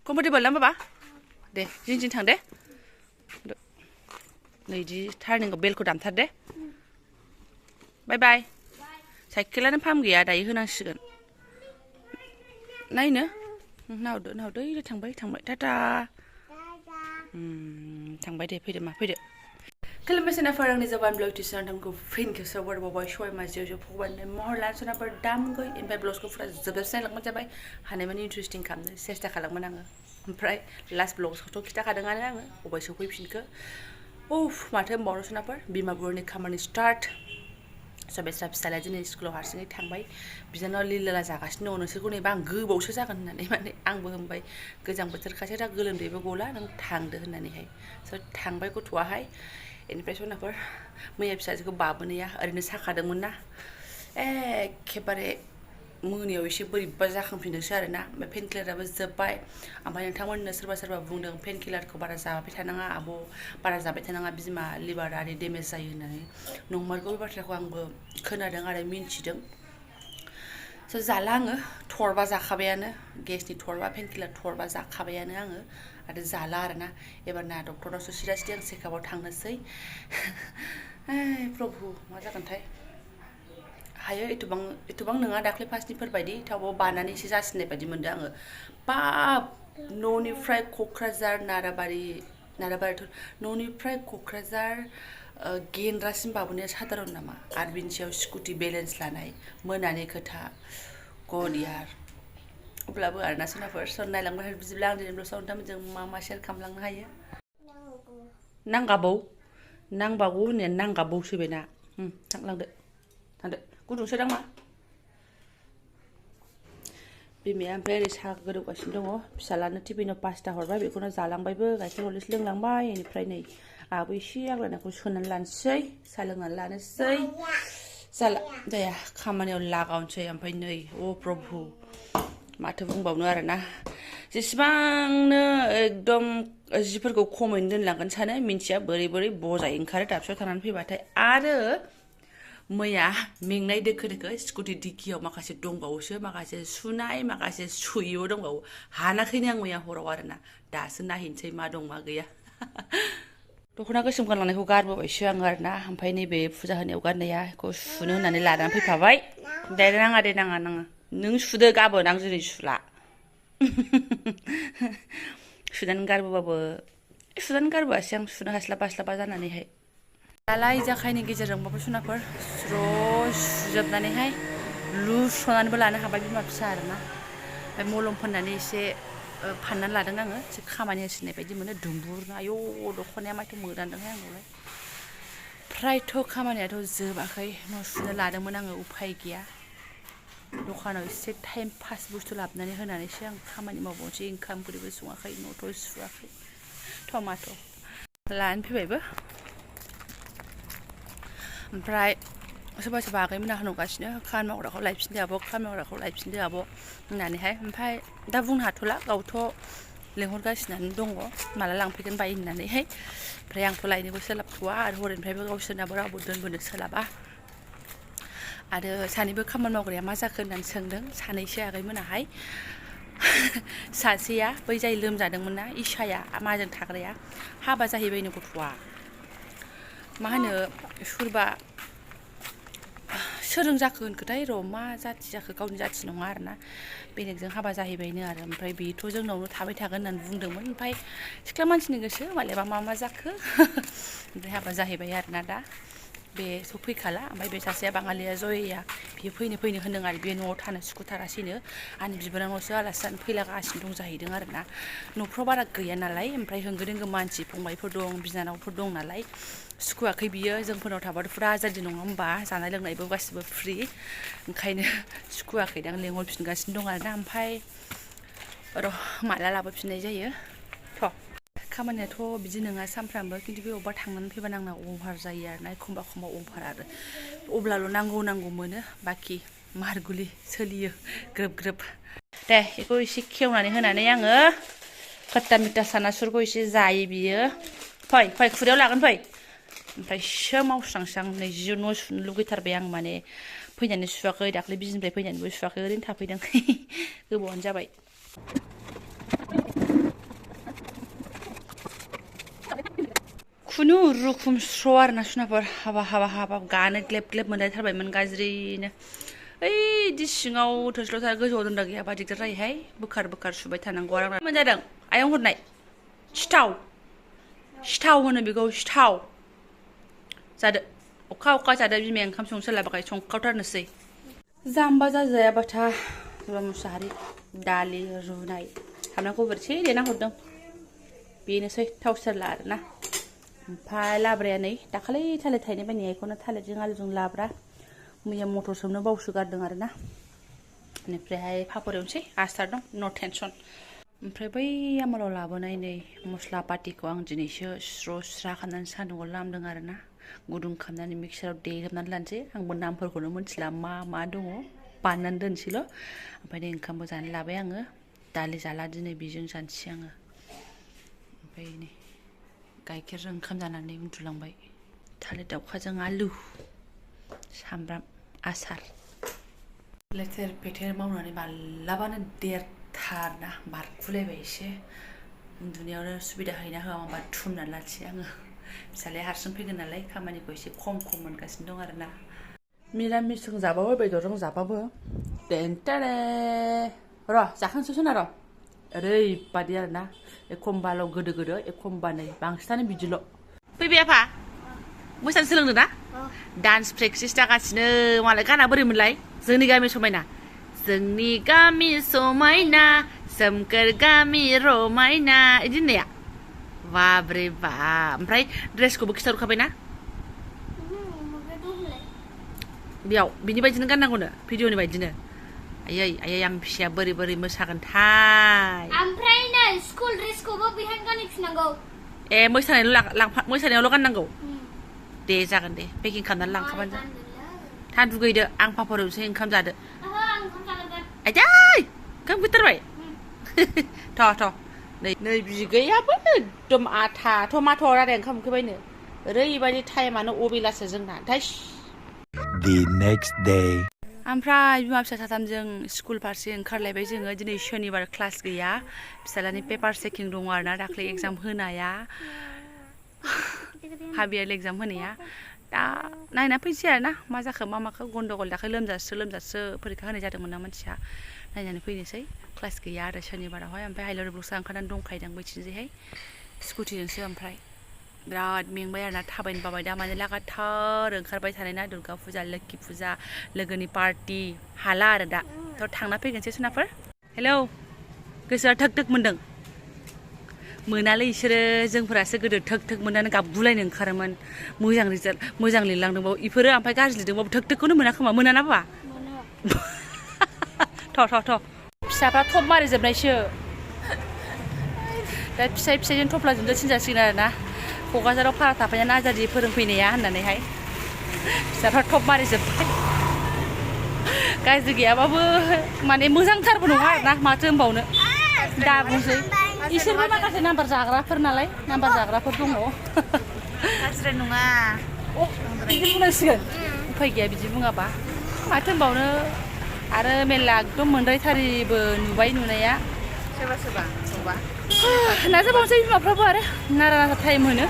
comfortable ना बाबा दे जिं थां दे नैदि टार्निंआव बेलखौ दामथार दे बाय बाय साइकेलानो फाम गैया दायो होनांसिगोन नायनो नाहरदो ओइ थांबाय टाटा थांबाय दे फैदो मा फैदो खुलुमबाय सोनाफोर आंनि जबानब्लग टिउसन नोंथांखौ फिन खेबसेयाव बरबावबाय सय मासेयाव ज' फगबानो महर लानो सोनाफोर दामगै ओमफ्राय ब्लगखौ फुरा जोबजासिम नायलांबानो जाबाय हानायमानि इन्टारेस्टिं खालामनो सेस्था खालामगोन आङो ओमफ्राय लास्ट ब्लगखौथ' खिथाखादोंआनो आङो अबाय सफैफिनखो उफ माथो होनबावनो सोनाफोर बिमा बुरनि खामानि स्टार्ट सबायस्रा फिसालाया दिनै स्कुलाव हारसिङै थांबाय बिनानाव लिला जागासिनो दङ नोंसोरखौ नेबा आं गोबावसो जागोन होननानै माने आंबो होनबाय गोजां बोथोरखासो दा गोलोमदैबो गला नों थांदो होननानैहाय स' थांबाय गथ'आहाय बेनिफ्राय सोनाफोर मैया फिसाजोखौ बाबोनाया ओरैनो साखादोंमोन ना एखेबारे मोनायाव एसे बोरैबा जाखांफिनदोंसो आरोना ओमफ्राय पेन किलाराबो जोब्बाय ओमफ्राय नोंथांमोननो सोरबा बुंदों पेन किलारखौ बारा जाबाय थानाङा आब' बारा जाबाय थानाङा बिमा लिभारारि डेमेज जायो होननानै नंमारगौ बे बाथ्राखौ आंबो खोनादों आरो मिन्थिदों स' जाला आङो थरबा जाखाबायानो गेसनि थरबा पेन किलार थरबा जाखाबायानो आङो आरो जाला आरोना एबारना डक्टरनावसो सिदा आं चेकआपआव थांनोसै प्रभु मा जागोनथाय हायो एथबां नङा दाख्लै फार्स्टनिफोर बायदि थेवबो बानानैसो जासिननाय बायदि मोनदों आङो बाब न'निफ्राय क'क्राझार नाराबारिथ' न'निफ्राय क'क्राझार गेन्द्रासिम बाबोनाया साधारन नामा आरो बिनि सायाव स्कुटि बेलेन्स लानाय मोनानि खोथा गदियार अब्लाबो आरोना सोनाफोर स' नायलांबाय बिदिब्ला आं दिनै ब्लगआव नोंथांमोनजों मा शेयार खालामलांनो हायो नांगाबौ नांबागौ होननाया नांगाबौसो बेना थांलांदो गुदुंसो दां मा बिमाया ओमफ्राय ओरै साहा गोदौगासिनो दङ फिसालानो टिफिनाव पास्ता हरबाय बेखौनो जालांबायबो गाइखेर हरलिस लोंलांबाय बेनिफ्राय नै आहाबो एसे आग्लायनायखौ सोनानै लानोसै साहा लोंनानै लानोसै जाला जाया खामानियाव लागावनोसै ओमफ्राय नै अ प्रभु माथो बुंबावनो आरोना जेसेबांनो एकदम जिफोरखौ खमैनो दोनलांगोन सानो मिन्थिया बोरै बजाय ओंखारो दाबसेयाव थानानै फैबाथाय आरो मैया मेंनाय दोखो स्कुटि डिक्कियाव माखासे दंबावोसो माखासे सुनाय माखासे सुयैबो दंबावो हानाखैनो आं मैया हराव आरोना दासो नायहैनोसै मा दं मा गैया दख'ना गोसोम गानलांनायखौ गारबोबायसो आङो आरोना ओमफ्राय नैबे फुजा होनायाव गाननाया बेखौ सुनो होननानै लानानै फैफाबाय दे नाङा नों सुदो गाबोन आं दिनै सुला सुनानै गारबोआसै आं सुनो हास्लाबा जानानैहाय दालाय जाखायनि गेजेरजोंबाबो सनाफोर स्र' सुजोबनानैहाय लुस'नानैबो लानो हाबाय बिमा फिसा आरोना ओमफ्राय मलम फोननानै एसे फाननानै लादों आङो एसे खामानि होसिननाय बायदि मोनो दुंबुरनो आयौ दख'नाया माथो मोदानदोंहाय आंनावलाय फ्रायथ' खामानियाथ' जोबाखै न' सुनो लादोंमोन आङो उफाय गैया दखानाव एसे टाइम पास बुस्थु लाबोनानै होनानैसो आं खामानि मावबावनोसै ओंखामफोरबो सङाखै न'थ' सुवाखै टमाट' लानानै फैबायबो ओमफ्राय सोरबा आगैमोना होनगासिनो खामानि मावग्राखौ लायफिनदो आब' होननानैहाय ओमफ्राय दा बुंनो हाथ'ला गावथ' लेंहरगासिनो दङ माला लांफैगोन बाय होननानैहाय ओमफ्राय आंथ' लायनोबो सोलाबथ'वा आरो हरैनिफ्रायबो गावसोरनाबो रावबो दोनबोनो सोलाबा आरो सानैबो खामानि मावग्राया मा जाखो होननानै सोंदों सानैसो आगैमोनाहाय सासेया बै जाय लोमजादोंमोन ना इसाया माजों थाग्राया हाबा जाहैबायनो गथ'आ मा होनो सोरबा सोरजों जाखो होनखोथाय र' मा जाथि जाखो गावनि जाथि नङा आरोना बेलेगजों हाबा जाहैबायनो आरो ओमफ्राय बेथ' जोंनावनो थाबाय थागोन होननानै बुंदोंमोन ओमफ्राय सिख्ला मानसिनि गोसो मालायबा मा जाखो ओमफ्राय हाबा जाहैबाय आरोना दा बेथ' फैखाला ओमफ्राय बे सासेया बाङालिया जयया बियो फैनो होन्दों आरो बे न'आव थानो सुखुथारासैनो आंनि बिबोनांनावसो आलासि जानो फैलागासिनो दं जाहैदों आरोना न'फ्राव बारा गैया नालाय ओमफ्राय होंगो दोंगो मानसि फंबायफोर दं बिनानावफोर दं नालाय सुखुवाखै बियो जोंफोरनाव थाबाथ' फुरा आजादि नङा होमबा जानाय लोंनायबो गासिबो फ्रि ओंखायनो सुखुवाखैदां लेंहरफिनगासिनो दं आरोना ओमफ्राय र' माला लाबोफिननाय जायो थ' खामानियाथ' बिदि नङा सानफ्रामबो खिन्थु बे अबेबा थांनानै फैबा नांना अभार जायो आरोना एखमबा अभार आरो अब्लाल' नांगौ मोनो बाखि मारगुलि सोलियो ग्रोब दे बेखौ एसे खेवनानै होनानै आङो खट्टा मिट्टा सानासुरखौ एसे जायो बियो फै खुरैयाव लागोन फै ओमफ्रायसो मावस्रांस्रां नै जि न' सुनो लुगैथारबाय आं माने फैनानै सुवाखै दाख्लै बिजनिफ्राय फैनानैबो सुवाखै ओरैनो थाफैदों गोबावानो जाबाय खुनुरुखुम स्र' आरोना सुनाफोर हाबा गानो ग्लेब ग्लेब मोनलायथारबायमोन गाज्रिनो ओइदि सिङाव थोस्ल'थार गोजौआव दोनदा गैयाबा दिगदार जायोहाय बोखार सुबाय थानांगौ आरो मोनजादों आयं हरनाय सिथाव होनो बेखौ सिथाव जादो अखा जादो बिमाया ओंखाम संनो सोलाबाखै संखावथारनोसै जाम्बा जाजायाबाथा सोरबा मुसाहारि दालि रुनाय सामब्रामखौ बोरैसे देना हरदों बेनोसै थाव सेरला आरोना ओमफ्राय लाब्राया नै दाखालि थालिर थाइनै बायनाय बेखौनो थालिरजों आलुजों लाब्रा मैया मटर सोमनो बावसोगारदों आरोना बेनिफ्रायहाय पापर एवनोसै आसार दं नो टेनसन ओमफ्राय बै आमोलाव लाबोनाय नै मस्ला पातिखौ आं दिनैसो स्रा खालामनानै सान्दुंआव लामदों आरोना गुदुं खालामनानै मिक्साराव देग्रोबनानै लानोसै आंबो नामफोरखौनो मिथिला मा दङ बानायनानै दोनसैल' ओमफ्राय नै ओंखामबो जानो लाबाय आङो दालि जाला दिनै बेजों जानोसै आङो ओमफ्राय नै गाइखेरजों ओंखाम जानानै उन्दुलांबाय थालिर दाउखाजों आलु सामब्राम आसार लेथेर फेथेर मावनानै मालाबानो देरथारना बारखुलायबाय एसे उन्दुनायावनो सुबिदा हैना होआ माबा थुमनानै लाखियो आङो फिसालाया हारसिं फैगोन नालाय खामानिखौ एसे खम मोनगासिनो दं आरोना मिरामिसजों जाबाबो बेदरजों जाबाबो टेन्टारे र' जाखांसै सना र' ओरैबादि आरोना एखमबाल' गोदो एखमबा नै बांसिनानो बिदिल' फैबाय आफा मोसानो सोलोंदों ना डान्स प्रेक्टिस जागासिनो मालाय गाना बोरै मोनलाय जोंनि गामि समायना सोमखोर गामि रमायना इदि होननाया बाब्रे बाब ओमफ्राय ड्रेसखौबो खिथाहरखाबायना बेयाव बिनि बायदिनो गाननांगौनो भिडिअनि बायदिनो आयै आं फिसाया बोरै मोसागोनथाय ओमफ्राय नै स्कुल ड्रेसखौबो बेहाय गानफिननांगौ ए मोसानायावल' गाननांगौ दे जागोन दे पेकिं खालामनानै लांखाबानो जा था दुगैदो आं पापरजोंसो ओंखाम जादो आइदै ओंखाम गैथारबाय थ' नै बिगैयाबो एकदम आथा टमाट' आरो ओंखाम उखैबायनो ओरैबायदि टाइमानो अबेलासो जोंना The next day ओमफ्राय बिमा फिसा साथामजों स्कुल फारसे ओंखारलायबाय जोङो दिनै शनिबार क्लास गैया फिसालानि पेपार चेकिं दङ आरोना दाख्लै एग्जाम होनाया हाफ इयारलि एग्जाम होनाया दा नायना फैनोसै आरोना मा जाखो मा माखो गन्दगल दाख्लै लोमजासो फरिखा होनाय जादोंमोन ना मानसिया नायनानै फैनोसै क्लास गैया आरो शनिबारावहाय ओमफ्राय हाइलार ब्लक्सआ ओंखारनानै दंखायोदां बैथिंजैहाय स्कुटिजोंसो ओमफ्राय बिराद मेंबाय आरोना थाबायनो बाबाय दा माने लागाथार ओंखारबाय थानाय ना दुर्गा फुजा लोखि फुजा लोगोनि पार्टि हाला आरो दा थ' थांना फैगोनसै सनाफोर हेलौ गोसोआ थोक मोनदों मोनालै इसोरो जोंफोरासो गोदो थोक मोननानै गाबगुलायनो ओंखारोमोन मोजां रिजाल्ट मोजां लिरलांदोंबाबो इफोरो ओमफ्राय गाज्रि लिरदोंबाबो थोकखौनो मोना खोमा मोनाना बाबा थ' फिसाफ्रा थप मारिजोबनायसो दा फिसाइजों थफ्लाजोंनो थिनजासिगोन आरोना क'क्राझाराव भारा थाफैनानै आजादि फोरोंफैनाया होननानैहाय फिसाफ्रा थप मारिजोब्बाय गाज्रि गैयाबाबो माने मोजांथारबो नङा आरोना माथो होनबावनो दा बुंसै इसोरबो माखासे नाम्बार जाग्राफोर नालाय नाम्बार जाग्राफोर दङ गाज्रि नङा बिदि बुंनांसिगोन उफाय गैया बिदि बुङाबा माथो होनबावनो आरो मेरला एकदम मोनद्रायथारिबो नुबाय नुनाया सोरबा नाजाबावनोसै बिमाफ्राबो आरो नारा टाइम होनो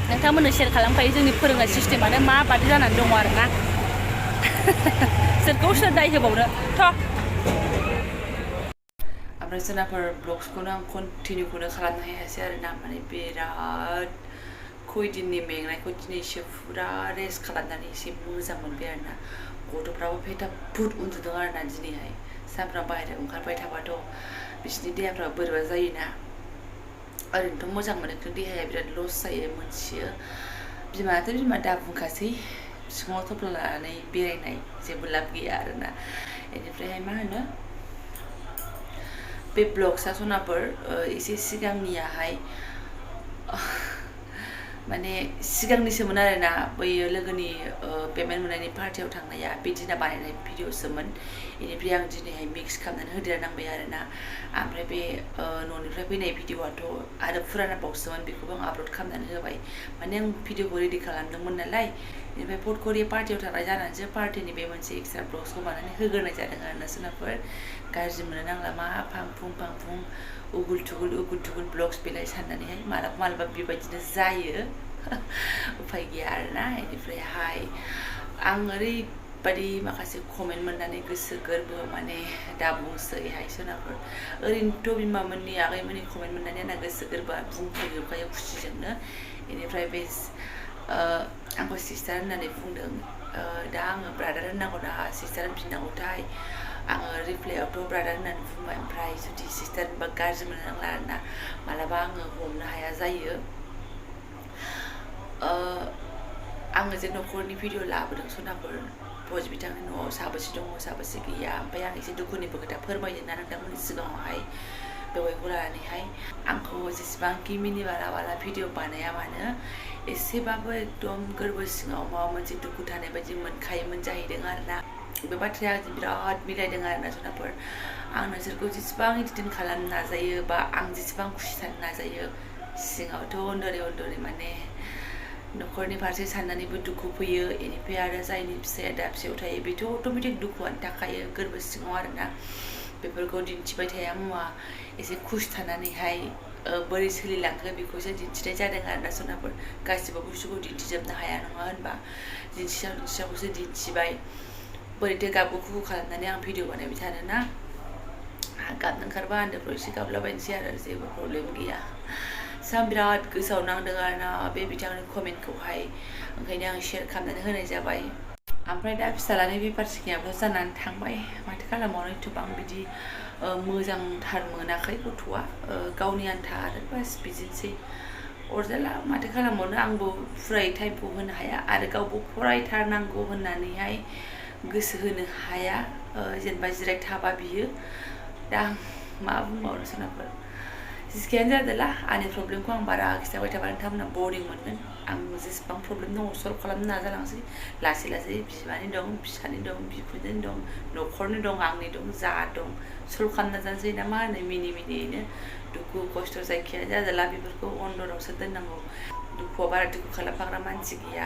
नोंथांमोननो शेयार खालामखायो जोंनि फोरोंनाय सिस्टेमानो माबादि जानानै दङ आरोना सोरखौ सोर दाय होबावनो थ' ओमफ्राय सोरनाफोर ब्लग्सखौनो आं कन्टिनिउखौनो खालामनो हायासै आरोना माने बिराद खयदिननि मेंनायखौ दिनैसो फुरा रेस्ट खालामनानै एसे मोजां मोनबाय आरोना गथ'फ्राबो फेथाफुट उन्दुदों आरोना दिनैहाय सानफ्रामबो बाहेरायाव ओंखारबाय थाबाथ' बिसोरनि देहाफ्रा बोरैबा जायोना ओरैनोथ' मोजां मोनो खिन्थु देहाया बिराद लस जायो मोनथियो बिमायाथ' बिमा दा बुंखासै सिङाव थफ्ला लानानै बेरायनाय जेबो लाब गैया आरोना बेनिफ्रायहाय मा होनो बे ब्लग्सआ सनाफोर एसे सिगांनियाहाय माने सिगांनिसोमोन आरोना बैयो लोगोनि पेमेन्ट मोननायनि पार्टियाव थांनाया बे दिना बानायनाय भिडिअसोमोन बेनिफ्राय आं दिनैहाय मिक्स खालामनानै होदेरनांबाय आरोना ओमफ्राय बे न'निफ्राय फैनाय भिडिअआथ' आरो फुराना बक्समोन बेखौबो आं आपल'ड खालामनानै होबाय माने आं भिडिअखौ रेडि खालामदोंमोन नालाय बेनिफ्राय फटकरि पार्टियाव थांनाय जानानैसो पार्टिनि बे मोनसे एक्सट्रा ब्लग्सखौ बानायनानै होग्रोनाय जादों आरोना सोरनाफोर गाज्रि मोननो नांला मा फांफुं उगुल थुगुल ब्लग्स बेलाय साननानैहाय मालाबा बेबायदिनो जायो उफाय गैया आरोना बेनिफ्रायहाय आं ओरैबायदि माखासे कमेन्ट मोननानै गोसो गोरबो माने दा बुंसैहाय सोनाफोर ओरैनोथ' बिमामोननि आगैमोननि कमेन्ट मोननानै आंना गोसो गोरबोआ बुंफैजोबखायो खुसिजोंनो बेनिफ्राय बे आंखौ सिस्टार होननानै बुंदों दा आङो ब्रादार होननांगौ ना सिस्टार होनफिननांगौथाय आङो रिप्लायावथ' ब्रादार होननानै बुंबाय ओमफ्राय जुदि सिस्टार होनबा गाज्रि मोननांला आरोना मालाबा आङो हमनो हाया जायो आङो जे न'खरनि भिडिअ लाबोदों सनाफोर भज बिथांनि न'आव साबेसे दङ साबेसे गैया ओमफ्राय आं एसे दुखुनिबो खोथा फोरमायदों ना नोंथांमोननि सिगाङावहाय बेवाइखौ लानानैहाय आंखौ जेसेबांखि मिनिबाला बाला भिडिअ बानाया मानो एसेबाबो एकदम गोरबो सिङाव माबा मोनसे दुखु थानाय बायदि मोनखायोमोन जाहैदों आरोना बे बाथ्राया आंजों बिराद मिलायदों आरोना सनाफोर आं नोंसोरखौ जेसेबां इन्टारटेन खालामनो नाजायो बा आं जेसेबां खुसि थानो नाजायो सिङावथ' उन्दुरै माने न'खरनि फारसे साननानैबो दुखु फैयो बेनिफ्राय आरो जायनि फिसाया दाबसेयाव थायो बेथ' अट'मेटिक दुखुआनो थाखायो गोरबो सिङाव आरोना बेफोरखौ दिन्थिबाय थाया मुवा एसे खुसि थानानैहाय बोरै सोलिलांखो बेखौसो दिन्थिनाय जादों आरोना सनाफोर गासिबो बुस्थुखौ दिन्थिजोबनो हाया नङा होनबा दिन्थिसावखौसो दिन्थिबाय बोरैथो गाबगु खालामनानै आं भिडिअ बानायबाय थानोना गाबनो ओंखारबा आन्दोफ्राव एसे गाबलाबायनोसै आरो जेबो प्रब्लेम गैया आं बिराद गोसोआव नांदों आरोना बे बिथांनि कमेन्टखौहाय ओंखायनो आं शेयार खालामनानै होनाय जाबाय ओमफ्राय दा फिसालानि बेफार सिखिनायाबोथ' जानानै थांबाय माथो खालामबावनो एथबां बिदि मोजांथार मोनाखै गथ'आ गावनि आन्था आरो बास बिदिनोसै अरजाला माथो खालामबावनो आंबो फुरायै टाइमखौ होनो हाया आरो गावबो फरायथारनांगौ होननानैहाय गोसो होनो हाया जेनेबा जिरायथाबा बियो दा मा बुंबावनो सोनाफोर जिखियानो जादोला आंनि प्रब्लेमखौ आं बारा खिथाबाय थाबा नोंथांमोना बरिं मोनगोन आं जेसेबां प्रब्लेम दङ सल्भ खालामनो नाजालांसै लासै लासै बिमानि दं फिसानि दं बिखुनजोनि दं न'खरनि दं आंनि दं जा दं सल्भ खालामनो नाजानोसै ना मा होनो मिनियैनो दुखु खस्थ' जायखियानो जादोला बेफोरखौ अन्दरावसो दोननांगौ दुखुआव बारा दुखु खालामफाग्रा मानसि गैया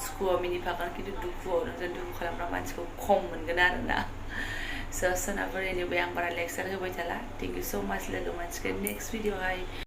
सुखुआव मिनिफागोन खिन्थु दुखुआव नोंजों दुखु खालामग्रा मानसिखौ खम मोनगोन आरोना सोनाफोर एनिवे आं बारा लेक्सार होबाय थाला थेंक इउ स' माच लोगो मोनसिगोन नेक्स्ट भिडिअ'हाय